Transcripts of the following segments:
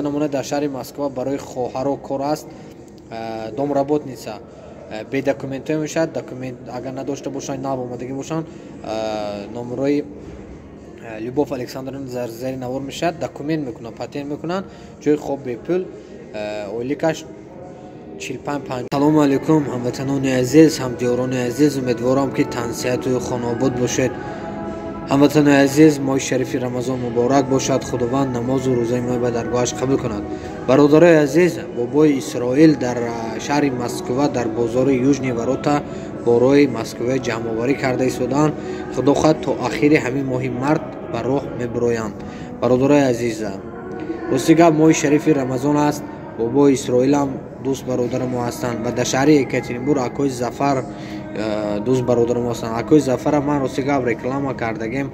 Намуна, дар шаҳри Москва барои хоҳаро кор аст, домработница, бе документҳо мешавад. Документ агар надошта бошанд, нав омадагӣ бошанд, номерои Любовь Александровна дар зери навор мешавад, документ мекунанд, патент мекунанд, ҷои хоб бепул, ойликаш 45. Салому алайкум, ҳамватанони азиз, ҳамдиёрони азиз, умедворам, ки тансиҳату хонаобод бошед. Ҳамватанони азиз, моҳи шарифи Рамазон муборак бошад, Худованд намозу рӯзаи мои ба даргоҳаш қабул кунад. Бародарои азиз, бобои Исроил дар шаҳри Москва, дар бозори Южные ворота борои Москва ҷамъоварӣ карда истодаанд. Худо хоҳад, то ахири ҳамин моҳи март ба роҳ мебироянд. Бародарои азиз, рости гап, моҳи шарифи Рамазон аст, бобои Исроилам дӯст бародари мо ҳастанд ва дар шаҳри Екатеринбург акои Зафар дӯст бародари мо ҳастанд. Акои Зафара ман, рости гап, реклама кардагем,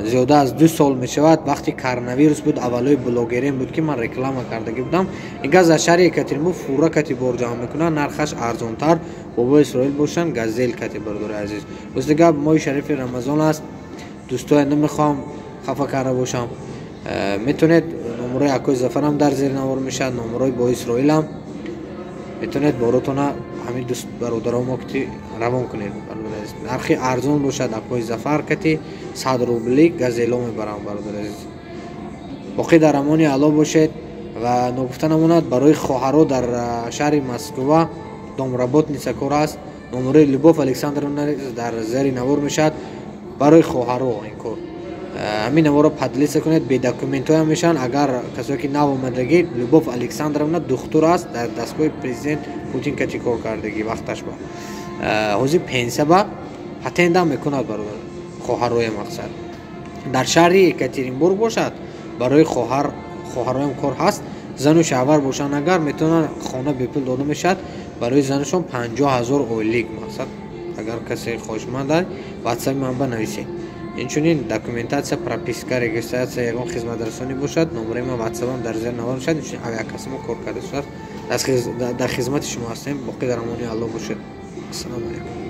зиёда аз 2 сол мешавад. Вақти коронавирус буд, аввалои блогерем буд, ки ман реклама кардагӣ будам. Ин газ дар шаҳри Екатеринбург фура кати бор ҷамъ мекунанд, нархаш арзонтар. Бобои Исроил бошанд, Газел кати. Бародари азиз, рости гап, моҳи шарифи Рамазон аст, дӯстоя, намехоҳам хафа карда бошам. Метавонед, номерои акои Зафарам дар зери навор мешавад, номерои бо Исроилам, метавонед боротона ҳамин дӯст бародаро мо кати равон кунед. Нархи арзон бошад, акои Зафар кати 100 рубли Газело мебарам. Бародари азиз, боқӣ дар амони Алло бошед. Ва ногуфта намонад, барои хоҳаро дар шаҳри Москва домработница кор аст, номерои Любовь Александровна дар зери навор мешавад. Барои хоҳаро ин кор, ҳамин наворро поделиться кунед. Бе документҳоям мешаванд, агар касое ки нав омадагӣ. Любовь Александровна духтур аст, дар дастгоҳи президент Путин кати кор кардагӣ вақташ, ба ҳозир пенсия, ба патентам мекунад. Бародар, хоҳарроя мақсад дар шаҳри Екатеринбург бошад, барои хоҳарроям кор ҳаст. Зану шавҳар бошанд агар, метавонанд, хона бепул дода мешавад, барои занашон 50 000 ойлик. Мақсад, агар касе хоҳишманд аст, ватсаби ман ба нависед. Инчунин документация, прописка, регистрация, ягон хизматрасонӣ бошад, номерои ман ватсапам дар зери навор мешавад. Инчунин авиакасса мо кор карда шудааст, дар хизмати шумо ҳастем. Боқӣ дар амони Аллоҳ бошед. Ассалому алайкум.